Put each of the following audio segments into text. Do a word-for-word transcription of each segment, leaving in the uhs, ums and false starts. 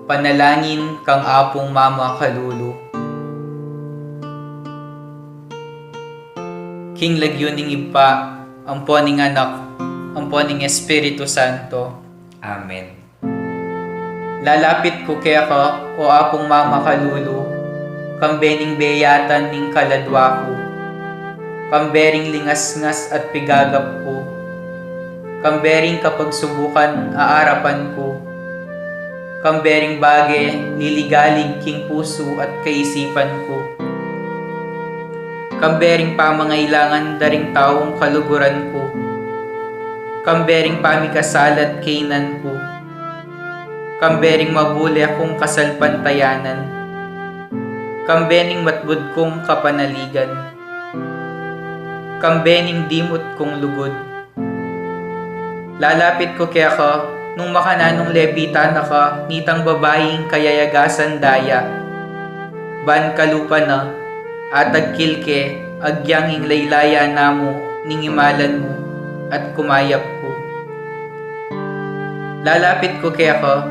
Panalangin kang Apung Mama Kalulu. King lagyu ning Ibpa, ampo ning Anak, ampo ning Espiritu Santo. Amen. Lalapit ku keka, o Apung Mama Kalulu, kambe ning beyatan ning kaladwa ku, kambe ring lingasngas at pigagap ku, kambe ring kapagsubukan a arapan ku, kambe ring bage liligalig king pusu at kaisipan ku, kambe ring pamangailangan da ring taung kaluguran ku, kambe ring pamikasala at kainan ku, kambe ring mabule kung kasalpantayanan, kambe ning matbud kung kapanaligan, kambe ning dimut kung lugud. Lalapit ku keka, nung makananung lepitan na ka nitang babaing kayayagasan daya. Ban kalupa na, atagkil ke, agyang ing laylaya na mu ning imalan mu, at kumayap ku. Lalapit ku keka,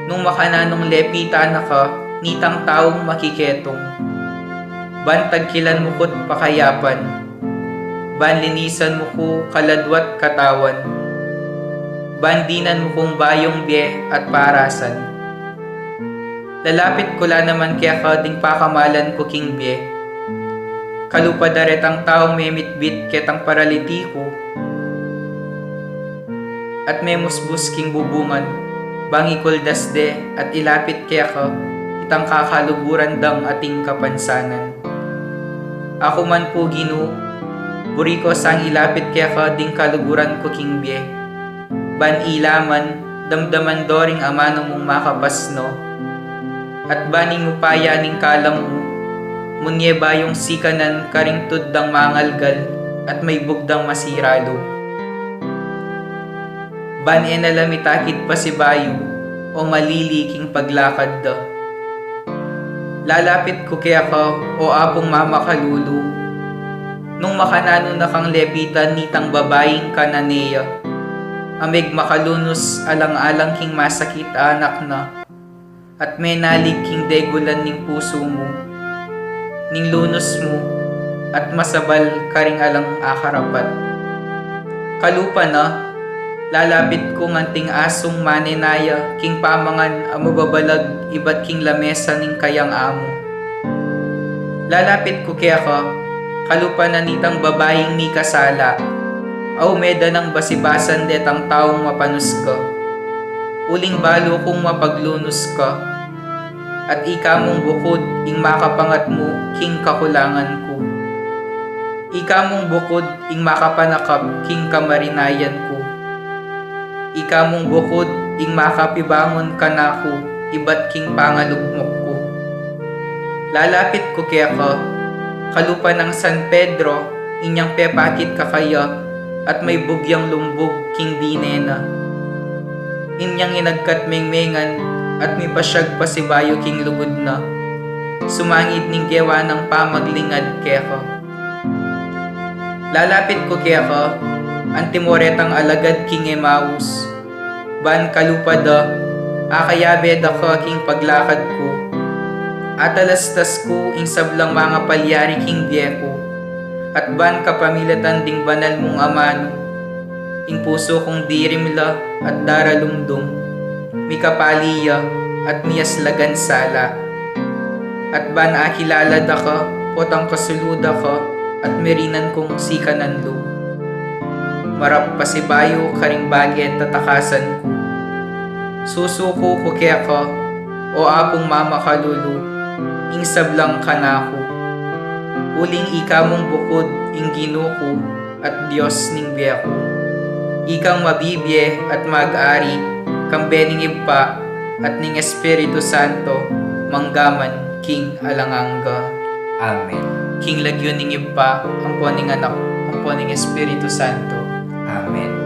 nung makananung lepitan na ka nitang taung makiketung. Ban tagkilan mu ku't pakayapan, ban linisan mu ku kaladwa't katawan, ban dinan mu kung bayung bie at parasan. Lalapit ku la naman keka ding pakamalan ku king bie. Kalupa da retang taung memitbit ketang paralitiku at memusbus king bubungan, bang ikuldas de at ilapit keka itang kakaluguran dang ating kapansanan. Aku man pu, Ginu, buri ku sang ilapit keka ding kaluguran ku king bie. Ban ila man, damdaman do ring amanu mung makapasno. At ban ing upaya ning kalam mu, munye bayung sikanan karing tuddang mangalgal at maybug dang masira lub. Ban e na la mitakit pasibayu o malili king paglakad da. Lalapit ku keka, o Apung Mama Kalulu, nung makananu na kang lepitan nitang babaing Cananea, a megmakalunus alang-alang king masakit a anak na, at menalig king degulan ning pusu mu, ning lunus mu, at masabal karing alang akarapat. Kalupa na, lalapit ku nganting asung manenaya king pamangan a mababalag ibat king lamesa ning kayang amu. Lalapit ku keka, kalupa na nitang babaing mikasala, a ume da nang basibasan detang taung mapanusga. Uling balu kung mapaglunus ka, at ika mung bukud ing makapangatmu king kakulangan ku. Ika mung bukud ing makapanakap king kamarinayan ku. Ika mung bukud ing makapibangun kanaku ibat king pangalugmok ku. Lalapit ku keka, kalupa nang San Pedro, inyang pepakit kakaya at maybug yang lumbug king dine na. Inyang inagkat mengmengan at mipasyag pasibayu king lugud na, sumangid ning gewa nang pamaglingad keka. Lalapit ku keka, antimo retang alagad king Emaus, ban kalupa da, akayabe da ka king paglakad ku. Atalastas ku ing sablang mangapalyari king bie ku, at ban kapamilatan ding banal mung amanu, ing pusu kung dirim la at daralumdum, mikapali ya at miyaslagan sala. At ban akilala da ka, potang kasulu da ka, at mirinan kung sikanan lub. Marap pasibayu karing bage tatakasan ku. Susuku ku keka, o Apung Mama Kalulu, ing sablang kanaku. Uling ika mung bukud ing Ginu ku, at Dios ning bie ku. Ikang mabibie at mag-ari, kambe ning Ibpa, at ning Espiritu Santo, manggaman king alang angga. Amen. King lagyu ning Ibpa, ampo ning Anak, ampo ning Espiritu Santo. Amen.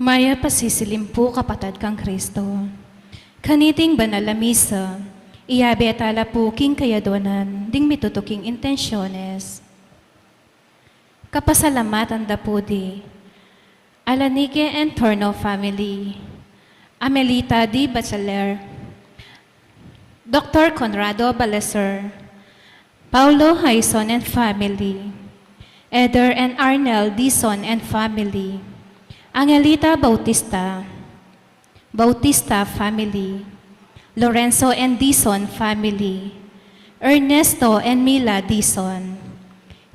Mayap a sisilim pu, kapatad kang Kristo. Kaniting banal a misa, iyabe tala pu king kayadwanan ding mitutuking intensyones. Kapasalamatan da pu di Alanique and Torno family, Amelita D. Bachiller, Doctor Conrado Baleser, Paulo Haison and family, Eder and Arnel Dizon and family, Angelita Bautista, Bautista family, Lorenzo and Dizon family, Ernesto and Mila Dizon,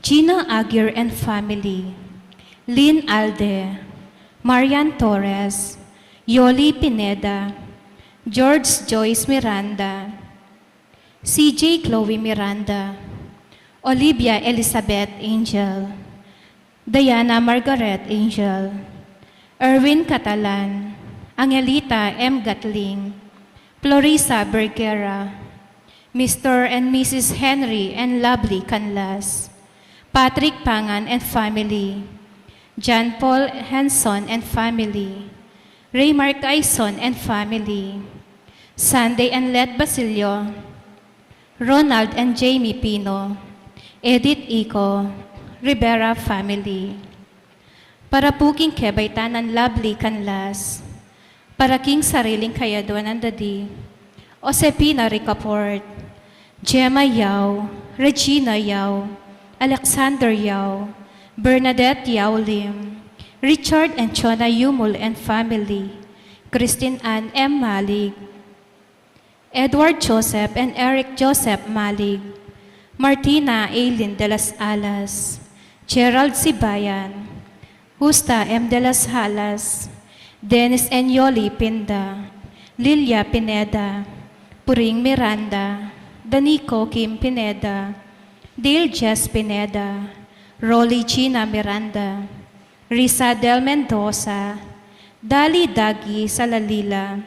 Gina Aguirre and family, Lynn Alde, Marian Torres, Yoli Pineda, George Joyce Miranda, C J Chloe Miranda, Olivia Elizabeth Angel, Diana Margaret Angel, Erwin Catalan, Angelita M. Gatling, Florisa Bergera, Mister and Missus Henry and Lovely Canlas, Patrick Pangan and family, John Paul Henson and family, Raymark Aison and family, Sunday and Let Basilio, Ronald and Jamie Pino, Edith Ico, Rivera family. Para pu king kebaitanan Lovely Canlas, para king sariling kayadwanan da di Josefina Ricaport, Gemma Yao, Regina Yao, Alexander Yao, Bernadette Yao Lim, Richard and Chona Yumul and family, Christine Ann M. Malig, Edward Joseph and Eric Joseph Malig, Martina Aileen de las Alas, Gerald Sibayan, Justa M. de las Alas, Dennis and Yoli Pinda, Lilia Pineda, Puring Miranda, Danico Kim Pineda, Dale Jess Pineda, Rolly Gina Miranda, Risa Del Mendoza, Dali Dagi Salalila,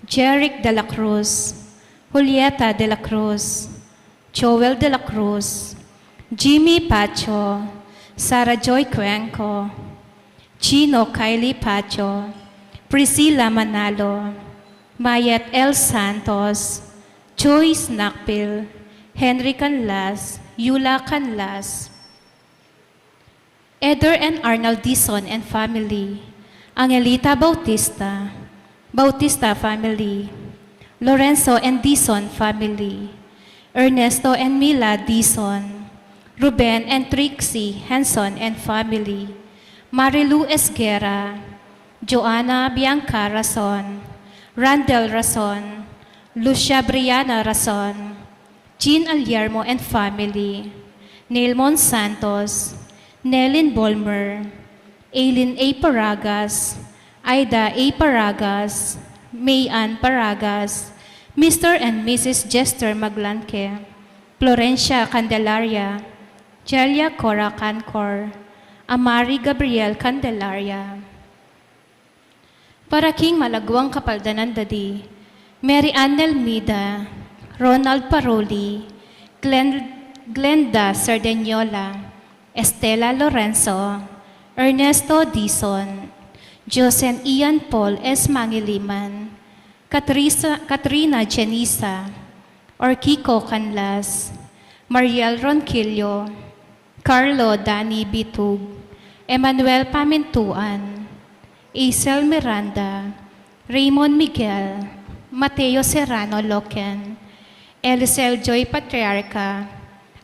Jeric de la Cruz, Julieta de la Cruz, Joel de la Cruz, Jimmy Pacho, Sarah Joy Cuenco, Gino Kylie Pacho, Priscilla Manalo, Mayet L. Santos, Joyce Nakpil, Henry Canlas, Yula Canlas, Eder and Arnold Dizon and family, Angelita Bautista, Bautista family, Lorenzo and Dizon family, Ernesto and Mila Dizon, Ruben and Trixie Henson and family, Marilu Esguerra, Joanna Bianca Rason, Randall Rason, Lucia Briana Rason, Jean Aliermo and family, Nelmon Santos, Nelin Bolmer, Aileen A. Paragas, Aida A. Paragas, May Ann Paragas, Mister and Missus Jester Maglanque, Florencia Candelaria, Jelia Cora Cancor, Amari Gabriel Candelaria. Para king malaguang kapaldanan da di Mary Ann Nelmida, Ronald Paroli, Glen-, Glenda Sardeniola, Estela Lorenzo, Ernesto Dizon, Josen Ian Paul S. Mangiliman, Katrisa-, Katrina Genisa, Orkiko Canlas, Mariel Ronquillo, Carlo Dani Bitug, Emmanuel Pamintuan, Isel Miranda, Raymond Miguel, Mateo Serrano Loken, Elisel Joy Patriarca,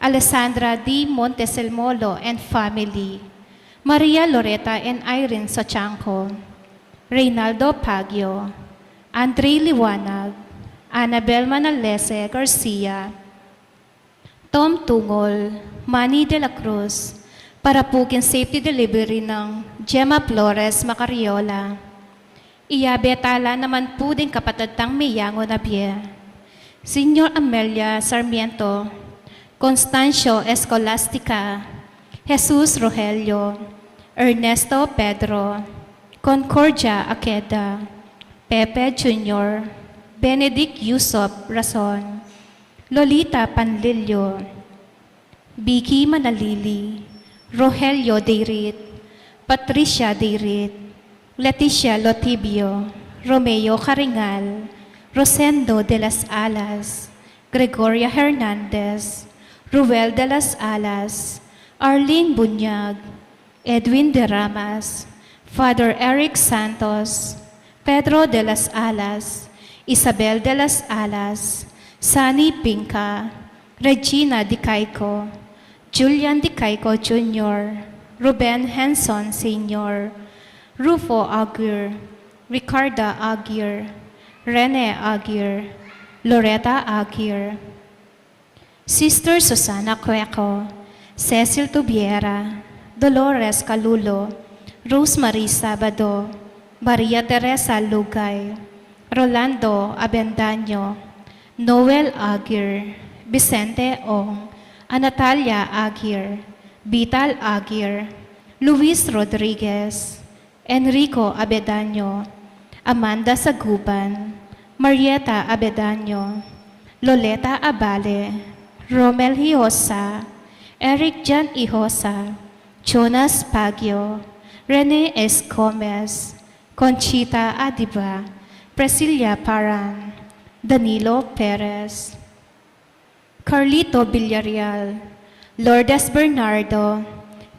Alessandra D. Monteselmolo and family, Maria Loreta and Irene Sochanco, Reynaldo Pagio, Andre Liwanag, Annabel Manalese Garcia, Tom Tungol, Manny de la Cruz, para pu king safety delivery nang Gemma Flores Macariola. Iyabe tala naman pu ding kapatad tang meyangu na bie, Señor Amelia Sarmiento, Constancio Escolastica, Jesus Rogelio, Ernesto Pedro, Concordia Aqueda, Pepe Junior, Benedict Yusop Rason, Lolita Panlilio, Vicky Manalili, Rogelio Deirit, Patricia Deirit, Leticia Lotibio, Romeo Caringal, Rosendo de las Alas, Gregoria Hernandez, Ruel de las Alas, Arlene Bunyag, Edwin de Ramas, Father Eric Santos, Pedro de las Alas, Isabel de las Alas, Sunny Pinca, Regina Dicaico, Julian Dicaico Junior, Ruben Henson Senior, Rufo Aguirre, Ricarda Aguirre, Rene Aguirre, Loretta Aguirre, Sister Susana Cueco, Cecil Tubiera, Dolores Calulo, Rosemary Sabado, Maria Teresa Lugay, Rolando Abendaño, Noel Aguirre, Vicente Ong, Anatalia Aguirre, Vital Aguirre, Luis Rodriguez, Enrico Abedaño, Amanda Saguban, Marieta Abedaño, Loleta Abale, Romel Hiosa, Eric Jan Hiosa, Jonas Baguio, Rene S. Gomez, Conchita Adiba, Priscilla Paran, Danilo Perez, Carlito Villarreal, Lourdes Bernardo,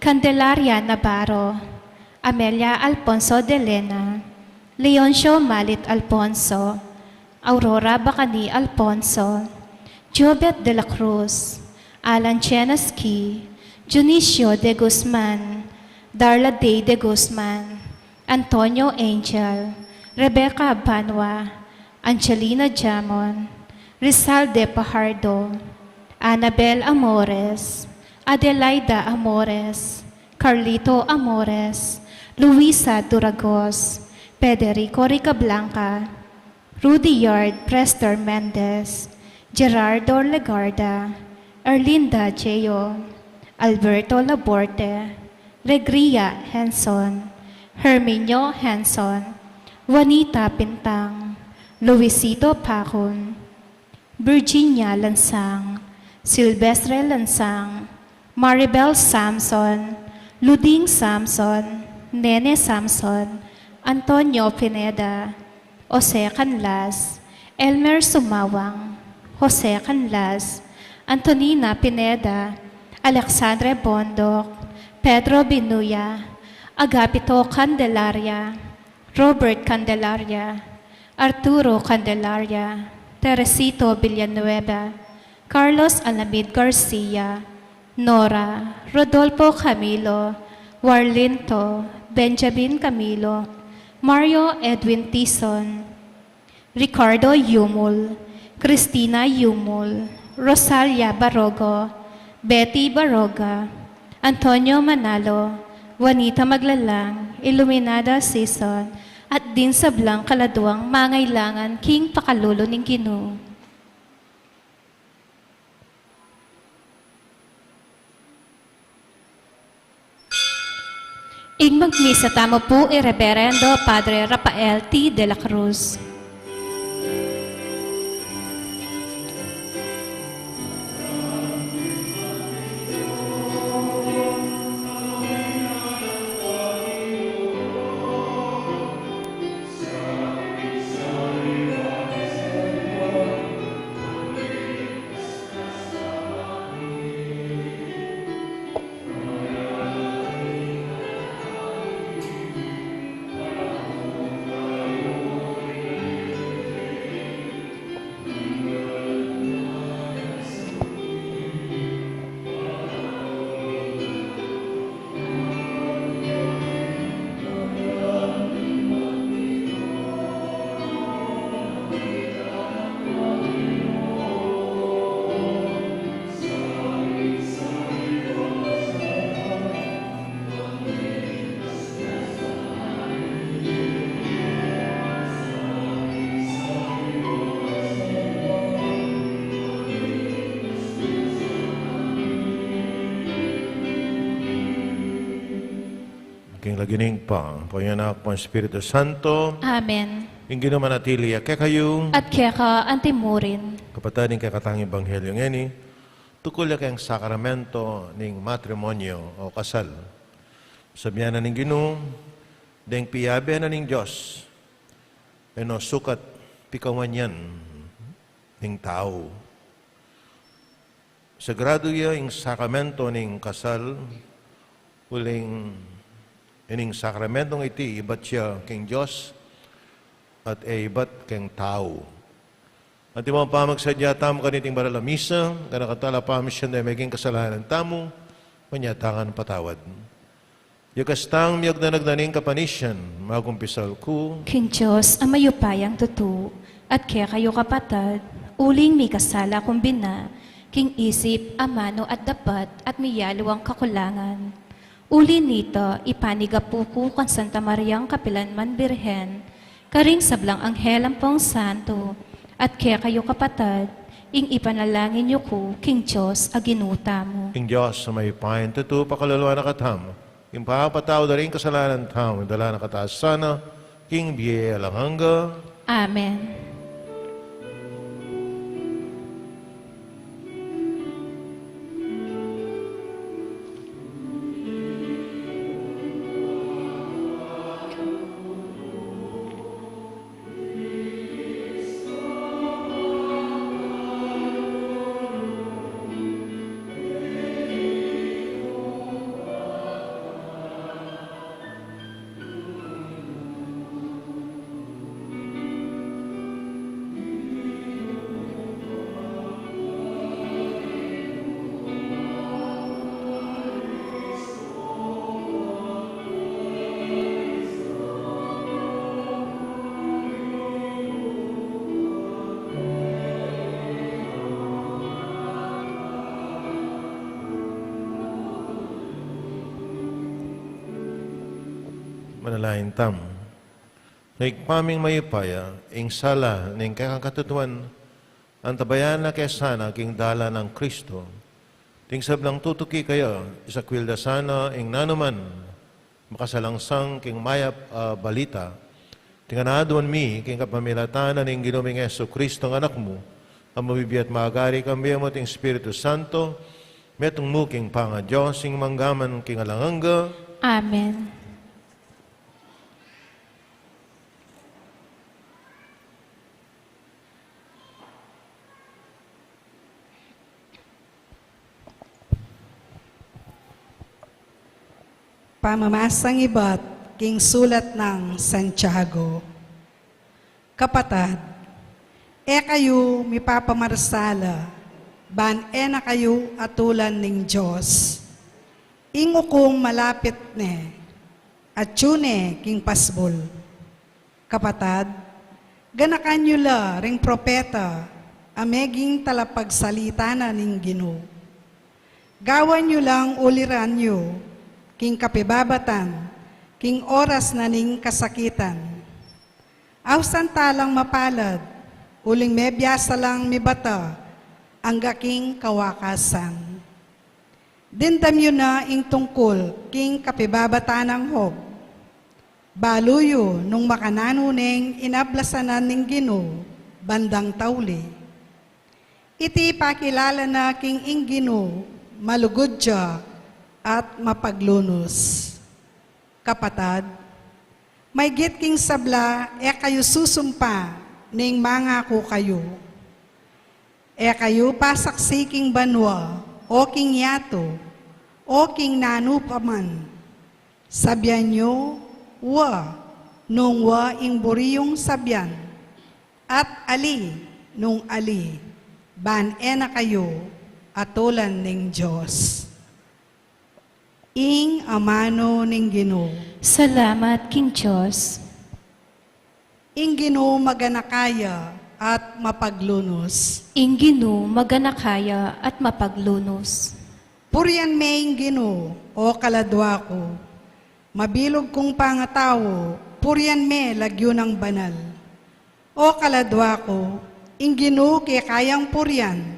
Candelaria Navarro, Amelia Alfonso de Lena, Leoncio Malit Alfonso, Aurora Bacani Alfonso, Jobet de la Cruz, Alan Chenesky, Dionisio de Guzman, Darla Day de Guzman, Antonio Angel, Rebecca Banwa, Angelina Jamon, Rizal de Fajardo, Anabel Amores, Adelaida Amores, Carlito Amores, Luisa Duragos, Federico Ricablanca, Rudy Yard, Prester Mendez, Gerardo Legarda, Erlinda Geo, Alberto Laborte, Regria Henson, Herminio Henson, Juanita Pintang, Luisito Pacun, Virginia Lansang, Silvestre Lansang, Maribel Samson, Luding Samson, Nene Samson, Antonio Pineda, Jose Canlas, Elmer Sumawang, Jose Canlas, Antonina Pineda, Alexandre Bondoc, Pedro Binuya, Agapito Candelaria, Robert Candelaria, Arturo Candelaria, Teresito Villanueva, Carlos Alamid Garcia, Nora, Rodolfo Camilo, Warlinto, Benjamin Camilo, Mario Edwin Tison, Ricardo Yumul, Cristina Yumul, Rosalia Barogo, Betty Baroga, Antonio Manalo, Juanita Maglalang, Iluminada Sison, at ding sablang kaladuang mangailangan king pakalulu ning Ginu. Ing magmisa tamu pu i Reverendo Padre Rafael T. de la Cruz. King lagyu ning Ibpa, ampo ning Anak, ampo ning Espiritu Santo. Amen. Ing Ginu manatili ya kekayu. At keka antimurin. Kapatad, ing kekatang ebanghelyo ngeni, tukul ya keng sakramento ning matrimonyo o kasal. Sabian na ning Ginu, Deng piyabe na ning Dios, e no sukat pikawan yan ning tau. Sagradu ya ing sakramento ning kasal, uling ining sakramentong iti ibat ya king Dios at e ibat king tau. At imo pamagsadya tamu kaniting banal a misa, ganakan tala pamisyan deng meging kasalanan tamu, manyatang patawad. Ya kastang miyagdanag na ning kapanisian, magkumpisal ku king Dios a mayupayang tutu, at kekayu kapatad, uling mikasala kung bina, king isip, amanu at dapat, at miyaliwang kakulangan. Uli nita, ipanigapu ku kang Santa Mariang kapilanman Birhen, karing sablang anghel ampong santo, at kekayu kapatad, ing ipanalangin yu ku king Dios a Ginu tamu. Ing Dios a mayupayang tutu pakaluluan na katamu, ing papatawad da ring kasalanan tamu, ing dala na katamu sana king bie alang angga. Amen. Manalangin tamu. Ibpa ming mayupaya, ing sala ning kekang katutuan, antabayanan na ke sana king dalan nang Kristo. Ding sablang tutuki kaya, isakwil da sana ing nanuman makasalangsang king mayap a balita. Ding aduan mi king kapamilatan na ning Ginu ming Jesu Kristo, a Anak mu, a mabibie at magari kambe mu at ning Espiritu Santo, metung mu king pangaDios, ing mangga man king alang angga. Amen. Pamamasang ibat king sulat nang Santiago. Kapatad, e kayu mipapamarsala, ban e na kayu atulan ning Dios. Ing ukum malapit ne, atyu ne king pasbul. Kapatad, ganakan yu la ring propeta a meging talapagsalita na ning Ginu. Gawan yu lang uliran yu king kapibabatan, king oras na ning kasakitan. Ausan talang mapalad, uling mebiasa lang mibata angga king kawakasan. Dimdam yu na ing tungkul king kapibabatan nang Job. Balu yu nung makananu neng inablasan na ning Ginu bandang tauli. Iti pakilala na king ing Ginu malugud ya at mapaglunus. Kapatad, maygit king sabla e kayu susumpa ning mangaku kayu. E kayu pasaksi king banua, o king yatu, o king nanu pa man. Sabian yu, wa, nung wa ing buri yung sabian, at ali, nung ali, ban e na kayu atulan ning Dios. Ing amanu ning Ginu. Salamat king Dios. Ing Ginu maganaka ya at mapaglunus. Ing Ginu maganaka ya at mapaglunus. Purian me ing Ginu, o kaladua ku. Mabilug kung pangatau, purian me lagyu nang banal. O kaladua ku, ing Ginu keka yang purian,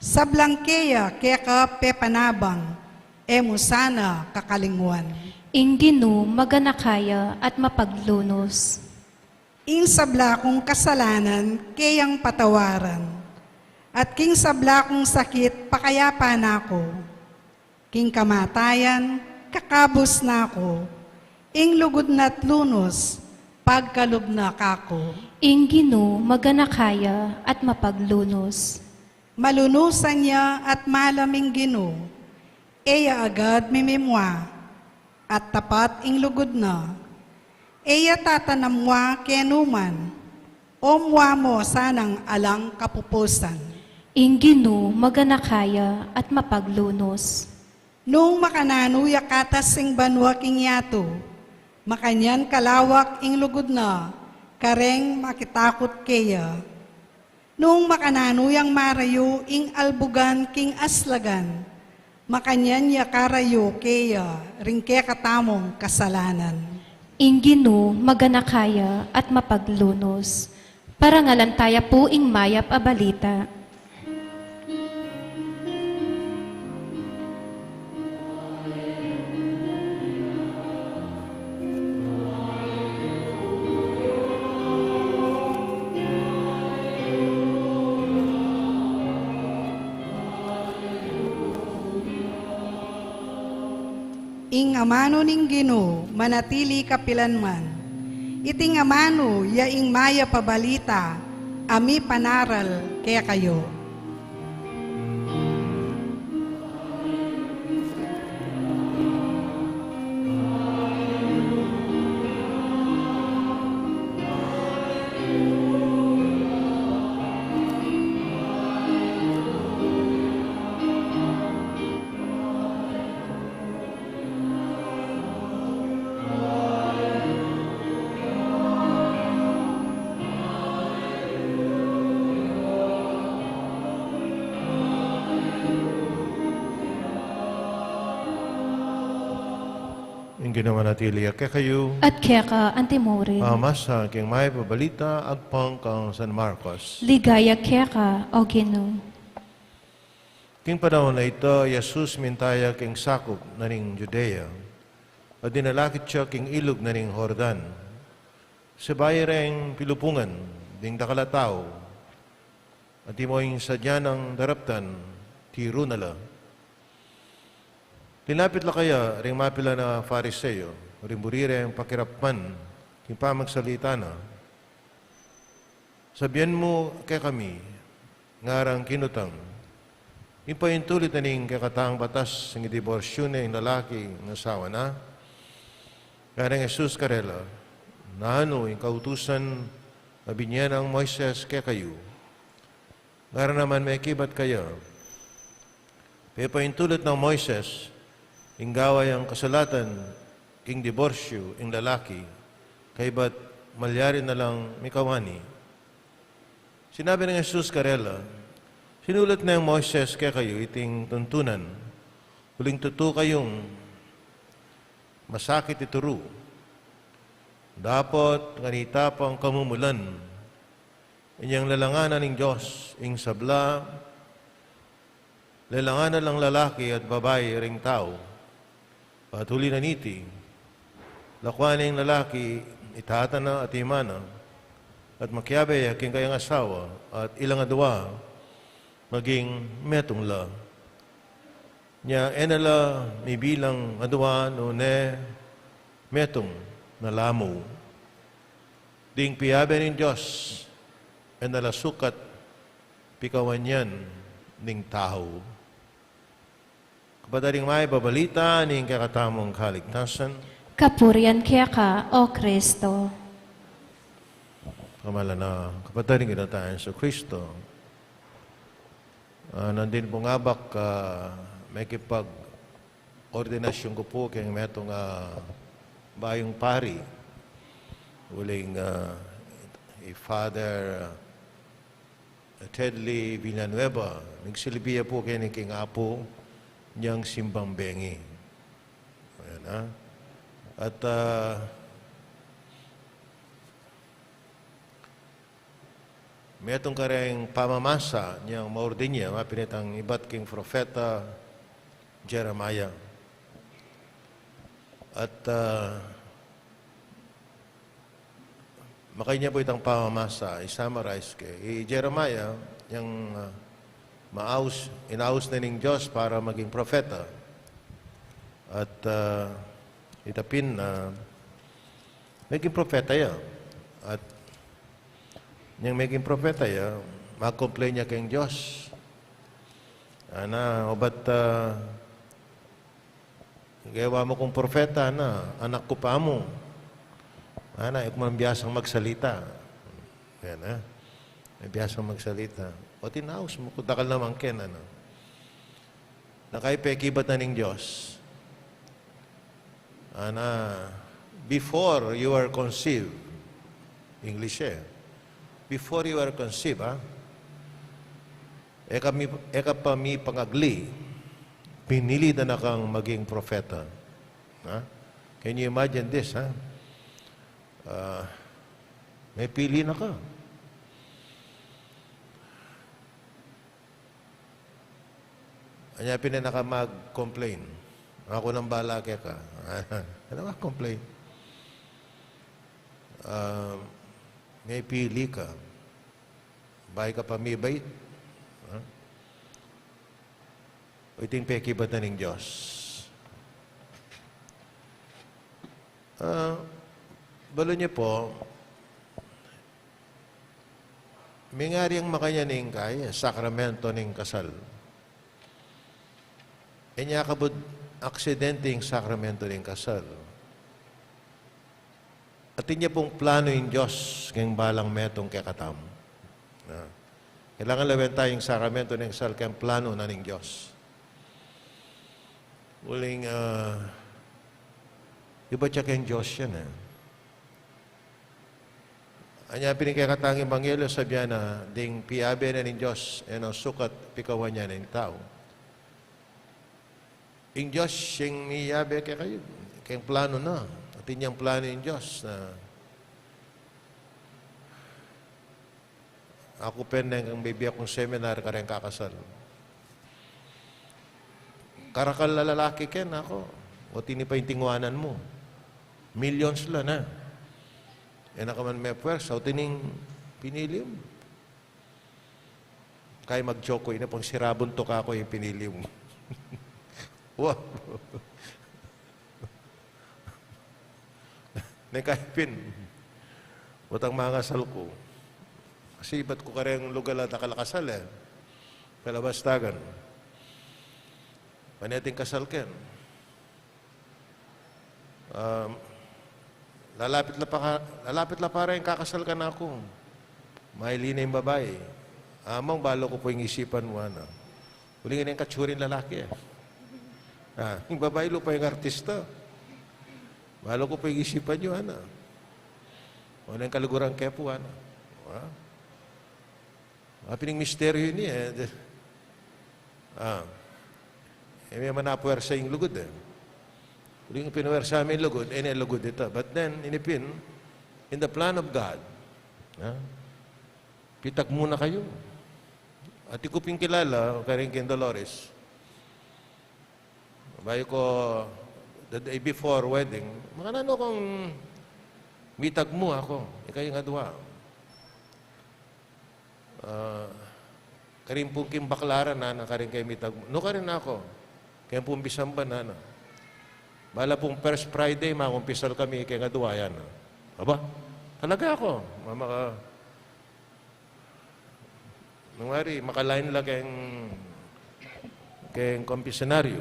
sablang keya keka pepanabang, e mu sana kakalingwan. Ing Ginu maganaka ya at mapaglunus. Ing sabla kung kasalanan keyang patawaran, at king sabla kung sakit pakayapan na ku. King kamatayan, kakabus na ku. Ing lugud na't lunus, pagkalub na kaku. Ing Ginu maganaka ya at mapaglunus. Malunusan ya at malam ing Ginu, e ya agad mimimua, at tapat ing lugud na. E ya tatanam mua kenu man, o mua mo sanang alang kapupusan. Ing Ginu maganaka ya at mapaglunus. Nung makananu ya katas ing banua king yatu, makanyan kalawak ing lugud na, kareng makitakut keya. Nung makananu yang marayu ing albugan king aslagan, makanyan ya karayu keya ring kekatamung kasalanan. Ing Ginu maganaka ya at mapaglunus. Parangalan taya pu ing mayap a balita. Ing amanu ning Ginu manatili kapilanman. Iting amanu ya ing mayap a balita a mipanaral kekayu. Ing Ginu manatili ya kekayu. At keka antimurin. Pamasa king mayap a balita agpang kang San Marcos. Ligaya keka, O Ginu. King panaun a ita, i Jesus minta ya king sakup na ning Judea, at dinalakit ya king ilug na ning Jordan. Sabay reng pilupungan ding dakal a tau, at imo ing sadya nang daraptan, tiru na la. Linapit la kaya ring mapilan a Fariseo, ring buri reng pakirapman king pamagsalita na, Sabian mu kekami, ngarang kinutang, ipaintulit na ning kekatang batas ing idiborsyu ne ing lalaki king asawa na? Ngarang Jesus karela, Nanu ing kautusan a binye nang Moises kekayu? Ngara naman mekibat kaya, Pepaintulit nang Moises ing gawa yang kasulatan king diborsyu ing lalaki, kaybat malyari na lang mikawani. Sinabi nang Jesus karela, Sinulat neng Moises kekayu iting tuntunan, uling tutu kayung masakit ituru. Dapot kanita pang kamumulan, inyang lelangan na ning Dios ing sabla, lelangan na lang lalaki at babai ring tau. Patuli na niti, lakuan ne ing lalaki i tata na at i ina na, at makiabe ya king kayang asawa, at ilang adua maging metung la. Nya e na la mibilang adua nune metung na la mu. Ding piabe ning Dios e na la sukat pikawanyan ning tau. Kapatad, ing mayap a balita ning kekatamung kaligtasan. Kapurian keka, O Kristo. Pamalan na kapatad ning Ginu tang Jesucristo. Ah, nandin pung abak, ah, mekipag-ordinasyun ku pu keng metung a bayung pari. Uling, ah, i Father, ah, Tedley Villanueva, nagsilbi ya pu keni king Apu nyang simbang bengi. Ayan, ah. At, ah, metung kareng pamamasa nyang maordin ya, mapinitang ibat king propeta Jeremiah. At, ah, makanya pu itang pamamasa, i-summarize ke. I Jeremiah, yang, ah, maaus, inaus ne ning Dios para maging propeta. At, ah, ita pin, ah, Meging propeta ya. At inyang meging propeta ya, mag-complain ya keng Dios. Ana, obat, ah, gewa mu kung propeta, ana, anak ku pa mu. Ana, e ku man biasang magsalita. Yan, ah. E biasang magsalita. O tinaus mu ku, dakal naman ken, ana. Na kayi pekibat na ning Dios. Ana, before you are conceived, English e. Before you are conceived, ha? E ka mi, e ka pa mipangagli, pinili da na kang maging propeta. Ha? Can you imagine this, ha? Ah, mepili na ka. Anya pin e na ka mag-complain. Aku nang bala keka. E na mag-complain. Ah, mepili ka. Bayu ka pa mibait. Ha? Iti ing pekibat na ning Dios. Ah, balu yu pu, mingari yang makanyan ing kaya, sakramento ning kasal. E nya kabud aksidente ing sakramento ning kasal. Atin ya pung planu ing Dios keng balang metung kekatamu. Ah. Kailangan lawen taya ing sakramento ning kasal keng planu na ning Dios. Uling, ah, ibat ya keng Dios yan, e. Anya pin ing kekatang ebanghelyo, sabian na, ding piyabe na ning Dios, e na sukat pikawan ya ning tau. Ing Dios, siyang miyabe kekayu, keng planu na. Atin yang planu ing Dios na Aku pin, neng bibie kung seminar, kareng kakasal. Karakal a lalaki ken, aku. O tini pa ing tinguanan mu. Millions la na. E na ka man mepuersa, o tining pinili mu. Kaya mag-joke ku, ina pang sirabun to ka ku ing pinili mu. Wow. Neng kaipin, butang mangasal ku. Kasi ibat ku kareng lugal a dakal a kasal, e. Palabastagan. Paneting kasal ken. Um, lalapit la pa ka-, lalapit la pa reng kakasal kanaku. Maili na ing babai. Amang, balu ku pu ing isipan mu, ana. Uling neng katsuring lalaki, e. Ah, ing babai lupa ing artista. Balu ku pu ing isipan yu, ana. O neng kaluguran ke pu, ana. Ah. Apin ing misteryu ini, e. Ah. E, manapuersa ing lugud, e. Uling pinuersa mi ing lugud, e ne lugud ita. But then, ini pin, in the plan of God, ah, pitagmu na kayu. Atiu ku pin kilala, kareng keng Dolores. Bayu ku, the day before wedding, makananu kung mitagmu aku, ikayu ing adua. Ah, karin pung keng baklaran, ana, karin kayu mitagmu. Nu karin aku, keng pung bisamban, ana. Bala pung First Friday, mangumpisal kami keng adua, ana. Aba, talaga aku, mamaka-, Nung wari, maka-line la keng, keng kumpisanaryu.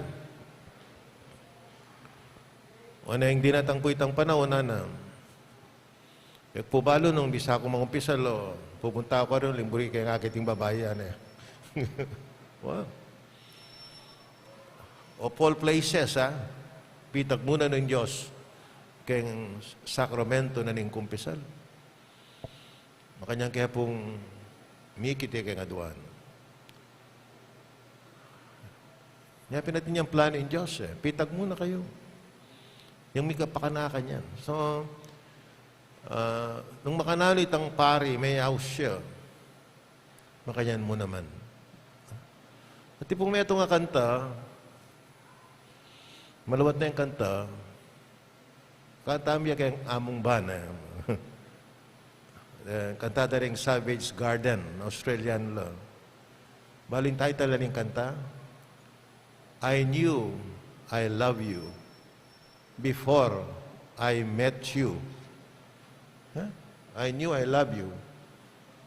O neng dinatang pu itang panaun, ana. E ku pu balu nung bisa kung mangumpisal, o, pupunta ku karin, uling buri keng akit ing babai, ana. Wow. Of all places, ha? Pitagmu na ning Dios keng sakramento na ning kumpisal. Makanyan ke pung mikit ya keng aduan. Nya pin atin yang planu ing Dios, e. Pitagmu na kayu. Yang mika pakanakan yan. So, ah, nung makananu itang pari, meyaus ya. Makanyan mu naman. Atin pung metung a kanta, maluwat ne ing kanta, kanta mi ya keng amung bana. E, kanta da ring Savage Garden, Australian la. Balu ing title na ning kanta, I knew I love you before I met you. Ha? "I knew I love you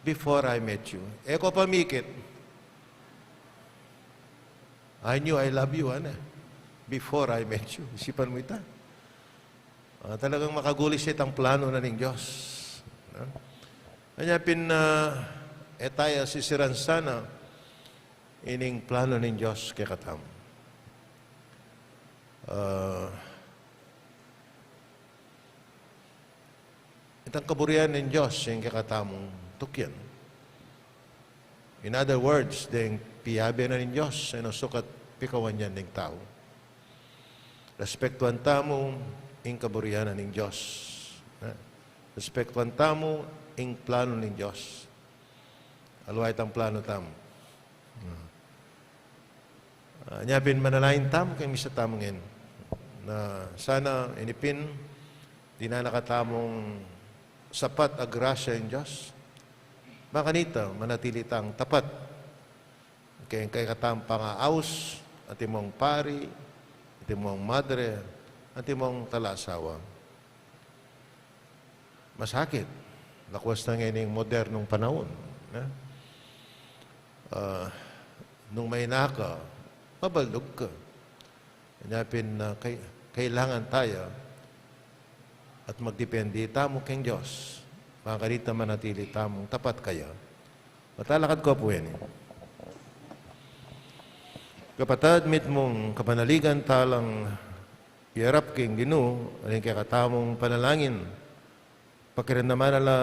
before I met you." E ko pa mikit, "I knew I love you," ana, "before I met you." Isipan mu ita. Ah, talagang makagulis itang plano na ning Dios. Ha? Anya pin, ah, e taya sisiran sana ining plano ning Dios kekatamu. Ah, itang kaburian ning Dios ing kekatamung tukyan. In other words, deng piabe na ning Dios, e na sukat pikawan yan deng tau. Respektuan tamu ing kaburian na ning Dios. Ha? Respektuan tamu ing plano ning Dios. Aliwa itang plano tamu. Ah, nya pin manalangin tamu keng misa tamu ngeni. Na sana ini pin, dinan na katamung sapat a grasya ning Dios. Makanita, manatili tang tapat keng kekatamung pangaaus, antimong pari, antimong madre, antimong talaasawa. Masakit. Lakwas na ngening modernong panaun, ne? Ah, nung maina ka, mabaldug ka. Nya pin, ah, kai-, kailangan taya at magdepende tamu keng Dios. Makanita manatili tamung tapat kaya. Matalakad ko pu ini. Kapatad, mitmung kapanaligan talang iyarap king Ginu, ring kekatamung panalangin. Pakiramdaman na la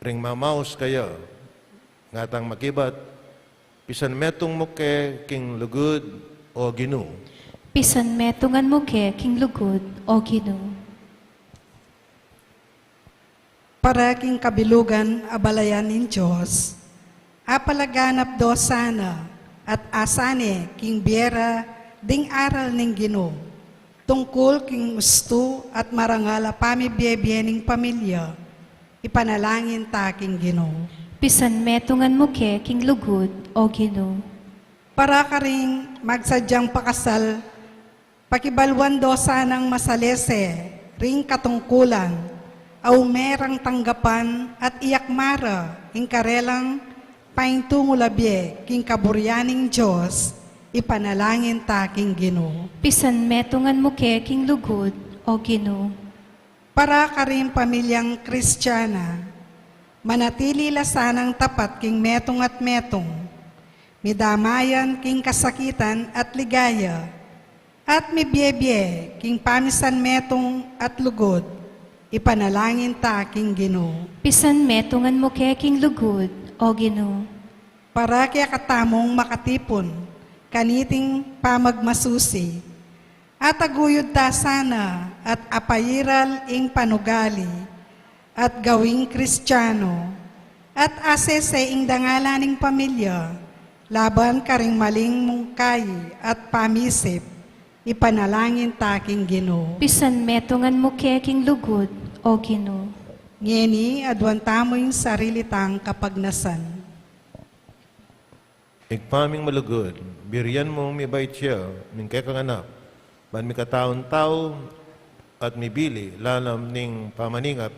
ring mamaus kaya, ngatang makibat, pisanmetung mu ke king lugud, O Ginu. Pisanmetungan mu ke king lugud, O Ginu. Para king kabilugan a balayan ning Dios, apalaganap do sana at asane king bie ra ding aral ning Ginu, tungkul king ustu at marangal a pamibie-bie ning pamilya, ipanalangin ta king Ginu. Pisanmetungan mu ke king lugud, O Ginu. Para karing magsadyang pakasal, pakibaluan do sanang masalese ring katungkulan, a ume rang tanggapan at iyakma ra ing karelang paintungulan bie king kaburian ning Dios, ipanalangin ta king Ginu. Pisanmetungan mu ke king lugud, O Ginu. Para karing pamilyang Kristiana, manatili la sanang tapat king metung at metung, midamayan king kasakitan at ligaya, at mibie-bie king pamisanmetung at lugud, ipanalangin ta king Ginu. Pisanmetungan mu ke king lugud, O Ginu. Para kekatamung makatipun kaniting pamagmasusi, ataguyud ta sana at apairal ing panugali at gawing Kristiano, at asese ing dangalan ning pamilya laban karing maling mungkahi at pamisip, ipanalangin ta king Ginu. Pisanmetungan mu ke king lugud, O Ginu. Ngeni, aduan tamu ing sarili tang kapagnasan. Ibpa ming malugud, burian mung mibait ya ning kekang anak, ban mikataun tau at mibili lalam ning pamaningat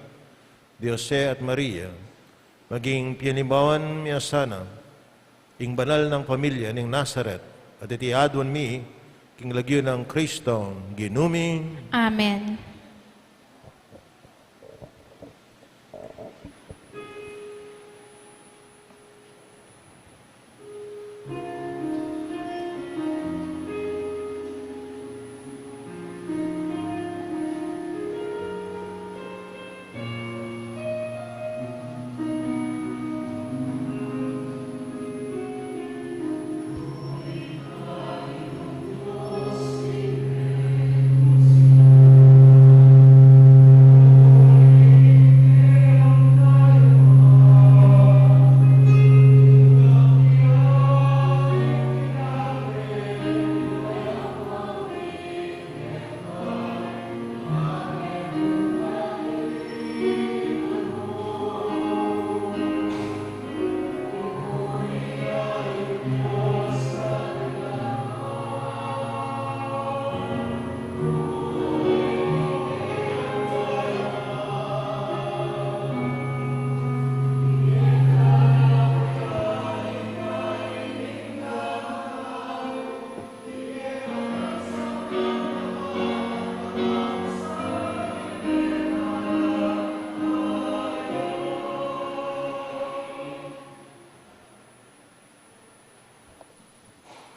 di Jose at Maria, maging pianibawan mi sana ing banal nang pamilya ning Nazaret, at iti aduan mi king lagyu nang Kristong Ginu mi. Amen.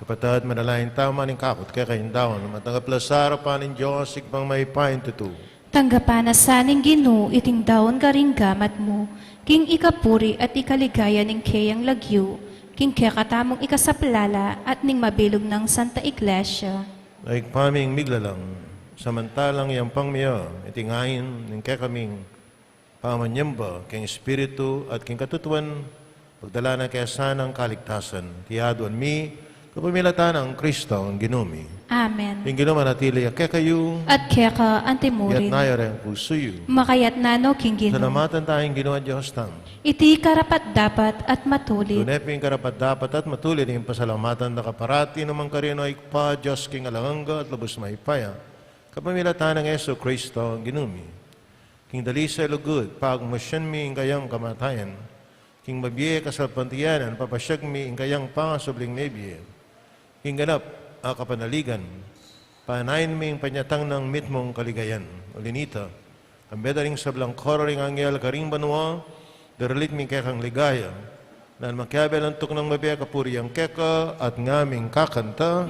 Pataud manalangin tamu ning kakut keka ing daun, matanggap la sa arapan ning Dios, Ibpang mayupayang tutu. Tanggapan na sa ning Ginu iting daun karing gamat mu, king ikapuri at ikaligaya ning keyang lagyu, king kekatamung ikasaplala at ning mabilug nang Santa Iglesia. Ibpa ming miglalang, samantalang yampang mi ya iting ain ning kekaming pamanyamba king espiritu at king katutuan, pagdala na kaya sana ing kaligtasan. Iti aduan mi kapamilatan nang Kristong Ginu mi. Amen. Ing Ginu manatili ya kekayu. At keka antimurin. Iyatas yu reng pusu yu. Makayatas no king Ginu. Pasalamatan taya ing Ginu a Dios tamu. Iti karapat-dapat at matulid. Tune pin karapat-dapat at matulid ing pasalamatan da ka parati, nukarin man, o Ibpa, Dios king alang angga at lubus mayupaya, kapamilatan nang Jesukristong Ginu mi. King dalise lugud, pagmasyan mi ing kayang kamatayan. King mabie kasalpantayanan, papasyag mi ing kayang pangasubling mebie. King ganap a kapanaligan, panayan mi ing panyatang nang mitmung kaligayan. Uli nita, kambe da ring sablang koro ring anghel karing banua, daralit mi ing kekang ligaya. Nanu makiabe lang tuknang mabie, kapurian keka at ngaming kakanta.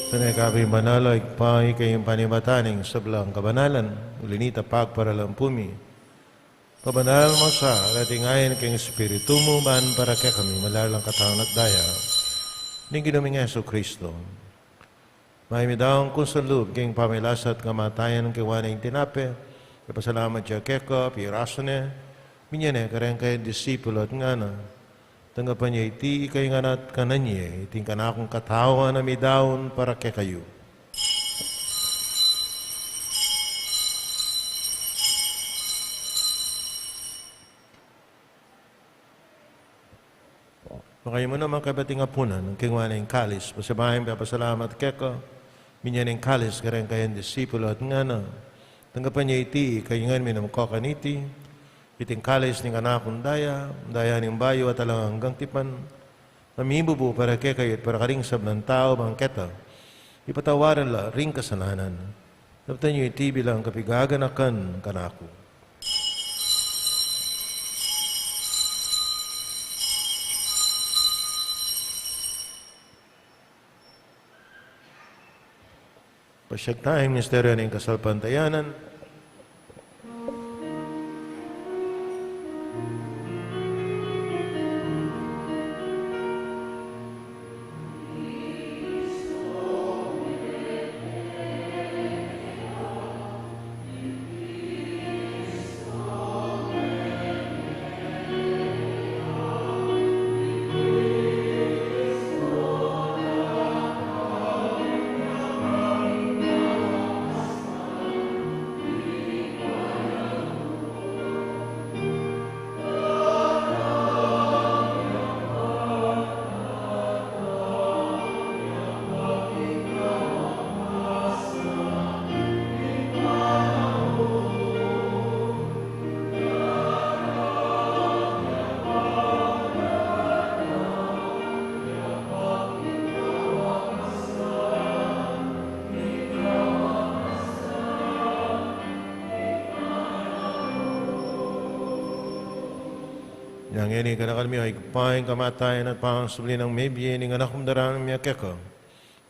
Tune ka pin banal, o Ibpa, ika ing panibatan ning sablang kabanalan, uli nita pagparalan pu mi. Pabanal mu sa reting ain king Espiritu mu, ban para kekami malalang katawan at daya ning Ginu ming Jesucristo. Mayap mi daun kung salub king pamagkasakit at kamatayan, kaybat ning tinape, ipasalamat ya keka, pirasu ne, binye ne kareng kayang disipulu at ngana: Tanggapan ye iti, ikayu ngan at kanan ye, iti ing kanakung katawan a midaun para kekayu. Makayabe naman kaybat ing apunan, kaybat ning kalis, pasibayu yang pepasalamat keka, binye ne ing kalis kareng kayang disipulu at ngana: Tanggapan ye iti, ikayu ngan minum ko kaniti, iti ing kalis ning kanakung daya, daya ning bayu at alang anggang tipan, a mibubu para kekayu at para karing sablang tau, ban keta ipatawad la ring kasalanan. Daptan yu iti bilang kapaganakan kanaku. Pasyag taya ing misteryu ning kasalpantayanan. Inya ngeni, kanakan mi, o Ibpa, ing kamatayan at pangasubli nang mebie ning Anak mung daraun mi keka,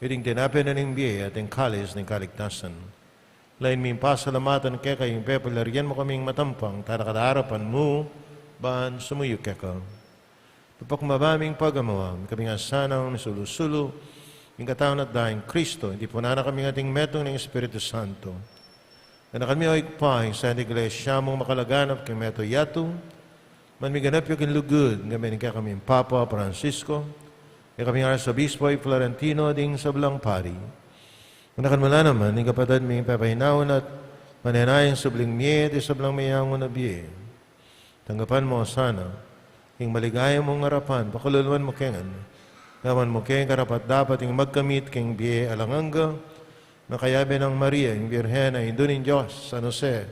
iti ing tinape na ning bie at ing kalis ning kaligtasan. Lain ming pasalamatan keka ing pepalyarian mu kaming matampang talakad king arapan mu ban sumuyu keka. Papakumbaba ming pagamuan, ikami ngan sanang misulu-sulu king katawan at daya nang Kristo, ing tipunan na kaming ating metung ning Espiritu Santo. Ganakan mu, O Ibpa, ing Santa Iglesia mung makalaganap king meto yatu, ban miganap ya king lugud, ing kami ning kekaming Papa Francisco, ing kekaming Arsobispo Florentino, ding sablang pari. Ganakan mu la naman ing kapatad ming pepainaun at manenayang subling mie, ding sablang meangu na bie. Tanggapan mu sana king maligaya mung arapan, pakaluluan mu ke ngan. Gawan mu ke ing karapat-dapat ing magkamit king bie alang angga, makayabe nang Maria, ing Birhen a Indu ning Dios, San Jose,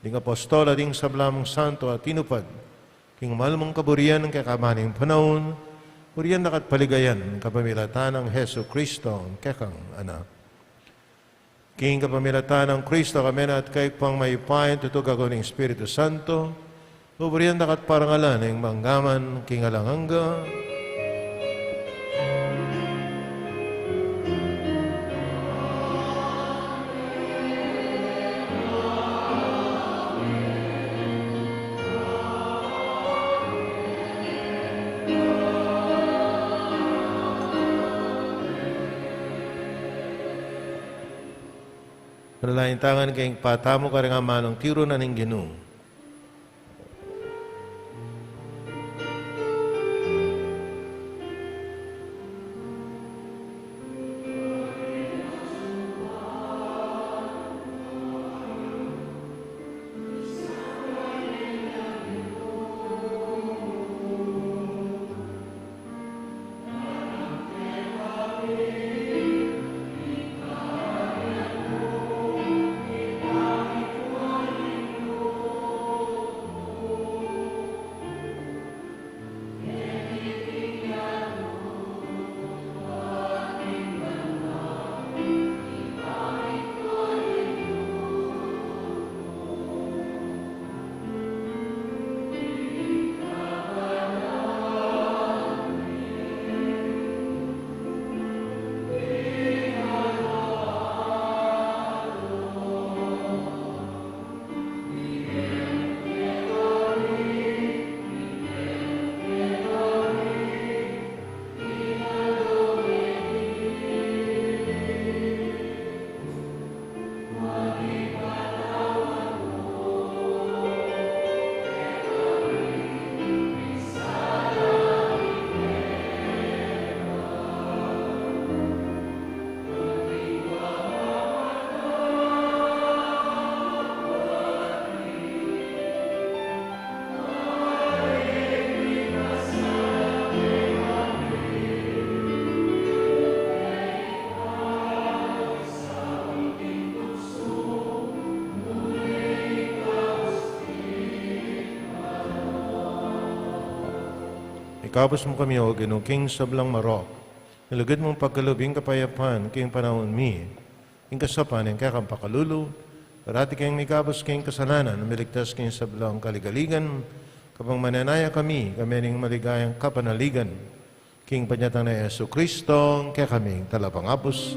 ding apostol at ding sablang santo a tinupad king mal mung kaburian keka man king panaun, burian daka at paligayan kapamilatan nang Jesucristo, kekang Anak. King kapamilatan nang Kristo, kami na at kaybat mayupaya ing tutu at agung ning Espiritu Santo, buburian daka at parangalan ning mangga man king alang angga. Manalangin tamu king Ibpa tamu, karing amanung tiru na ning Ginu. Ikabus mu kami, O Ginu, king sablang marok. Ing lugud mung pagkalub ing kapayapan king panaun mi. Ing kasaupan ning kekang pakalulu, parati keng mikabus king kasalanan, miligtas king sablang kaligaligan, kabang manenaya kami, kami ning maligayang kapanaligan, king panyatang nang Jesucristo, kekaming Talapangabus.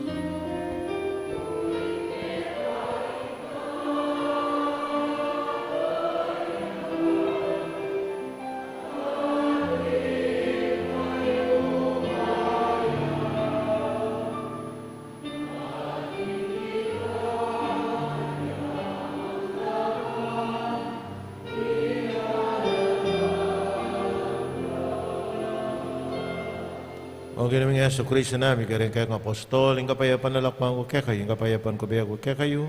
O Ginu ming Jesucristo, sinabi mu karing kekang apostol, ing kapayapan lalakwan ku kekayu, ing kapayapan ku bie ku kekayu,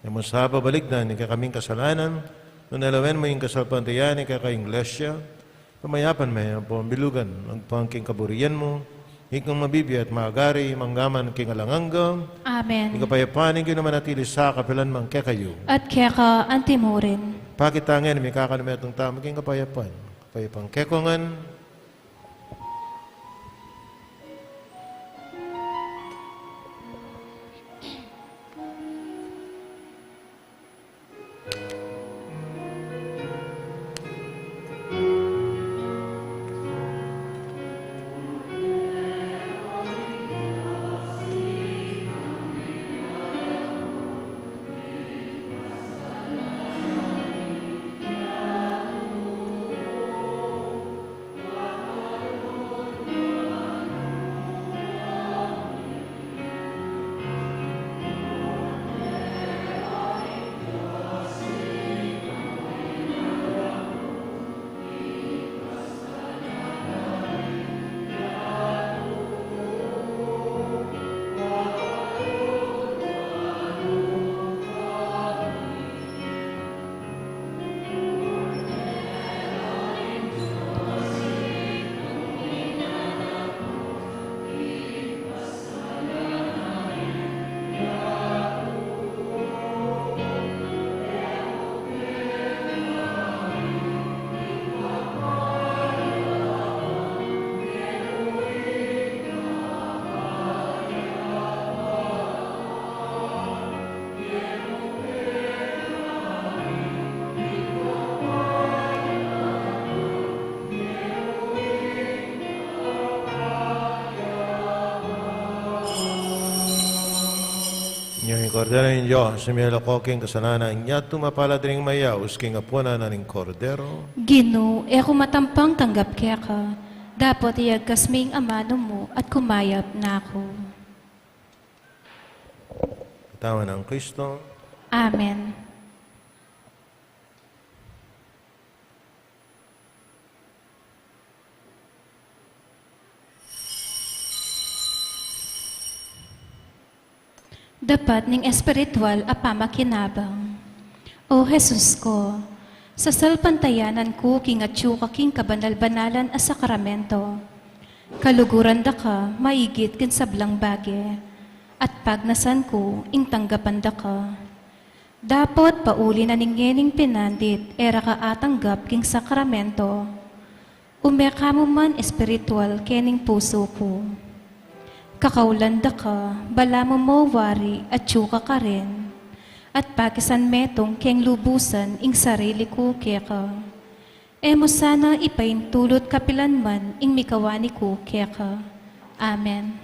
e mu sa babalikdan ing kekaming kasalanan, nune lawen mu ing kasalpantayanan ning kekang Iglesia, pamayapan me ampong bilugan, agpang king kaburian mu, ikang mabibie at magari, mangga man king alang angga. Amen. Ing kapayapan ning Ginu manatili sa kapilan man kekayu. At keka antimurin. Pakit ta ngan ing mikakanumetung tamu king kapayapan. Kapayapan kekongan. Kordero ning Dios, a mialako king kasalanan, yatu mapalad ring mayaus king apunan na ning Kordero. Ginu, e ku matampang tanggap keka, dapot iyagkas me ing amanu mu at kumayap na ku. Katawan nang Kristo. Amen. Dapat ning espiritual a pamakinabang. O Jesus ko, sasalpantayanan ku king atyu ka king kabanal-banalan a sakramento. Kaluguran da ka maigit king sablang bage, at pagnasan ku ing tanggapan da ka. Dapot pauli na ning ngening pinandit e ra ka atanggap king sakramento, ume ka mu man espiritual kening pusu ku. Kakaulan da ka, balamu mo wari atyu ka karin, at pakisan metung keng lubusan ing sarili ku keka. E mu sana ipaintulut kapilan man ing mikawani ku keka. Amen.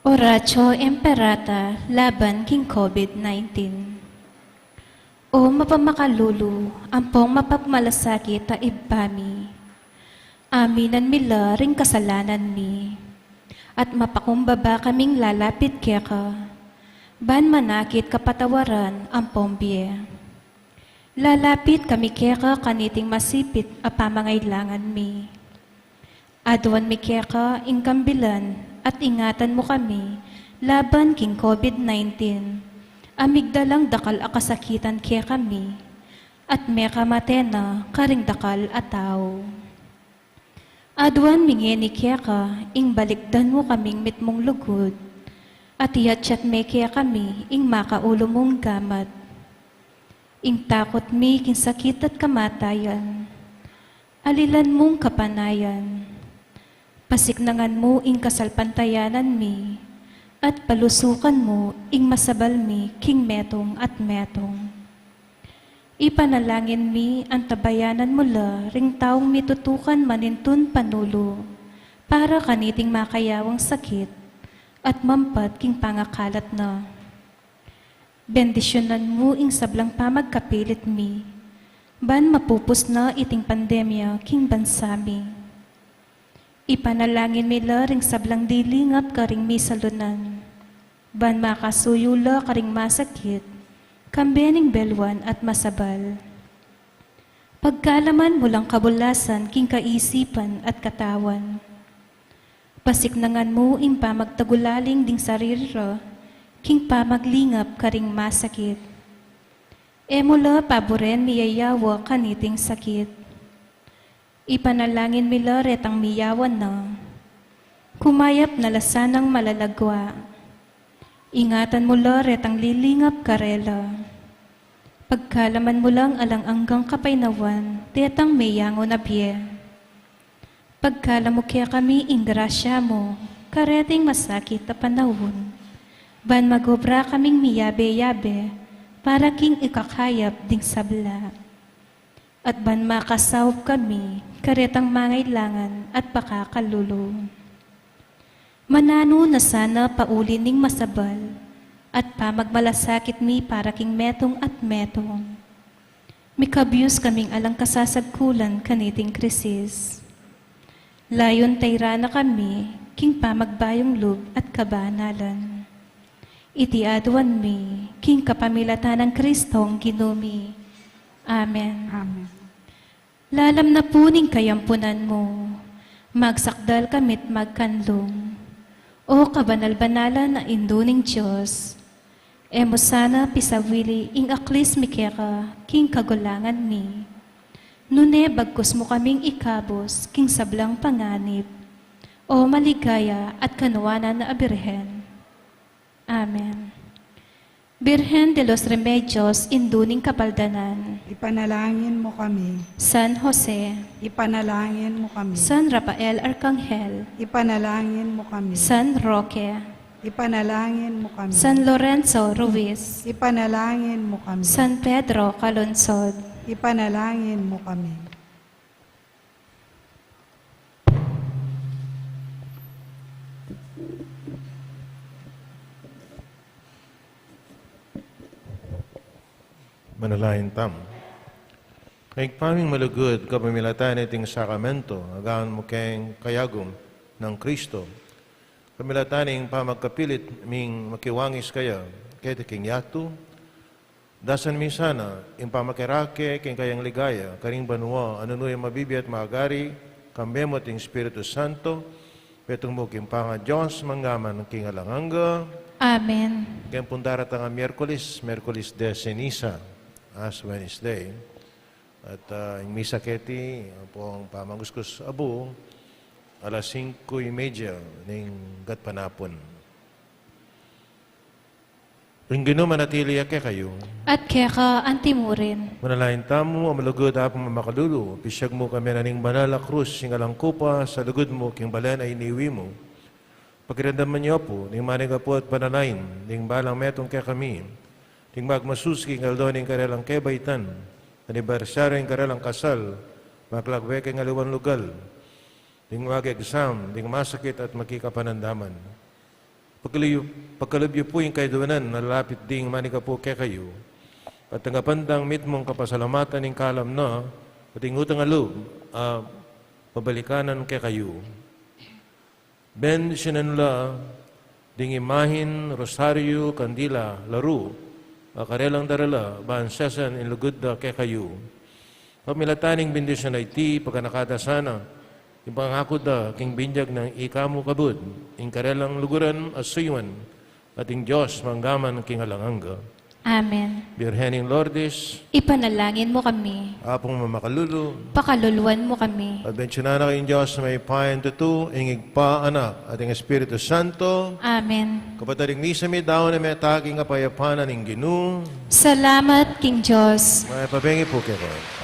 Oratio Imperata laban king COVID nineteen. O mapamakalulu ampong mapagmalasakit a Ibpa mi, aminan mi la ring kasalanan mi, at mapakumbaba kaming lalapit keka, Ban manakit kapatawaran ampong bie. Lalapit kami keka kaniting masipit a pamangailangan mi. Aduan mi keka ing kambilan at ingatan mu kami laban king COVID nineteen, a migdalang dakal a kasakitan kekami, at mekamate na karing dakal a tau. Aduan mi ngeni keka ing balikdan mu kaming mitmung lugud, at iyatyat me kekami ing makaulu mung gamat. Ing takut mi king sakit at kamatayan, alilan mung kapanayan. Pasiknangan mu ing kasalpantayanan mi, at palusukan mu ing masabal mi king metung at metung. Ipanalangin mi, antabayanan mu la ring taung mitutukan manintun panulu para kaniting makayawang sakit at mampat king pangakalat na. Bendisyunan mu ing sablang pamagkapilit mi, ban mapupus na iting pandemya king bansa mi. Ipanalangin mi la ring sablang lilingap karing misalunan, ban makasuyu la karing masakit, kambe ning belwan at masabal. Pagkalaman mu lang kabulasan king kaisipan at katawan. Pasiknangan mu ing pamagtagulaling ding sarili ra king pamaglingap karing masakit. E mu la paburen miyayawa kaniting sakit. Ipanalangin mi la retang miyawan na. Kumayap na la sanang malalagwa. Ingatan mu la retang lilingap karela. Pagkalaman mu lang alang anggang kapaynawan detang meyangu na bie. Pagkalam mu kekami ing grasya mu kareting masakit a panaun, ban magobra kaming miyabe-yabe para king ikakayap ding sabla, at ban makasaup kami karetang mangailangan at pakakalulu. Mananu na sana pauli ning masabal at pamagmalasakit mi para king metung at metung. Mikabyus kaming alang kasasagkulan kaniting krisis. Layun tayra na kami king pamagbayung lub at kabanalan. Iti aduan mi king kapamilatan nang Kristong Ginu mi. Amen. Amen. Lalam na pu ning kayampunan mu, magsakdal kami't magkanlung. O kabanal-banalan a Indu ning Dios, e mu sana pisawili ing aklis mi keka king kagulangan mi, nune bagkus mu kaming ikabus king sablang panganib, O maligaya at kanuanan a Birhen. Amen. Birhen de los Remedios, Indu ning Kapaldanan. Ipanalangin mu kami. San Jose. Ipanalangin mu kami. San Rafael Arcangel. Ipanalangin mu kami. San Roque. Ipanalangin mu kami. San Lorenzo Ruiz. Ipanalangin mu kami. San Pedro Calungsod. Ipanalangin mu kami. Manalangin tamu. Ibpa ming malugud, kapamilatan niting sakramento, agawan mu keng kayagum nang Kristo. Kapamilatan ning pamagkapilit ming makiwangis kaya keti king yatu, dasan mi sana ing pamakirake king kayang ligaya karing banua, a nung e mabibie at magari, kambe mu at ing Espiritu Santo, petung mu king pangaDios, mangga man king alang angga. Amen. Keng pung daratang a Miyerkules, Miyerkules de Ceniza, Ash Wednesday. At, ah, ing misa keti, ampong pamaguskus abu, alas singko y media ning gatpanapun. Ing Ginu manatili ya kekayu. At keka anti mu rin. Manalangin tamu, a malugud Apung makalulu, pisyag mu kami na ning banal a krus, ing alang kupa, sa lugud mu, king balen a iniwi mu. Pakiramdaman yu pu, ning manigapu at panalangin, ning balang metung kekami, ning magmasusi king aldo ning karelang kebaitan, anibersaryu ning karelang kasal, maglagwe king aliwang lugal, ning mag-exam, ning masakit at makikapanandaman. Pagkalub yu, pagkalub yu pu ing kaiduanan a lalapit ding manigapu kekayu, at tanggapan dang mitmung kapasalamatan ning kalam na, at ing utang a lub, a, mabalikanan kekayu. Bendisyunan la Ding imahin, rosaryu, kandila, laru, a karelang darala, ban sesan ing lugud da kekayu. Pamilatan ning bendisyun a iti, paganaka da sana, ing pangaku da king binyag nang ika mu kabud, ing karelang luguran at suyuan, at ing Dios mangga man king alang angga. Amen. Birhen ning Lourdes, ipanalangin mu kami. Apung mamakalulu, pakaluluan mu kami. At bendisyunan na kayung Dios a mayupaya, ing tutu, ing Ibpa, Anak, at ing Espiritu Santo. Amen. Kapatad, ing misa mi, daun na mi at king kapayapan ning Ginu. Salamat king Dios. Mayap a bengi pu kekayu.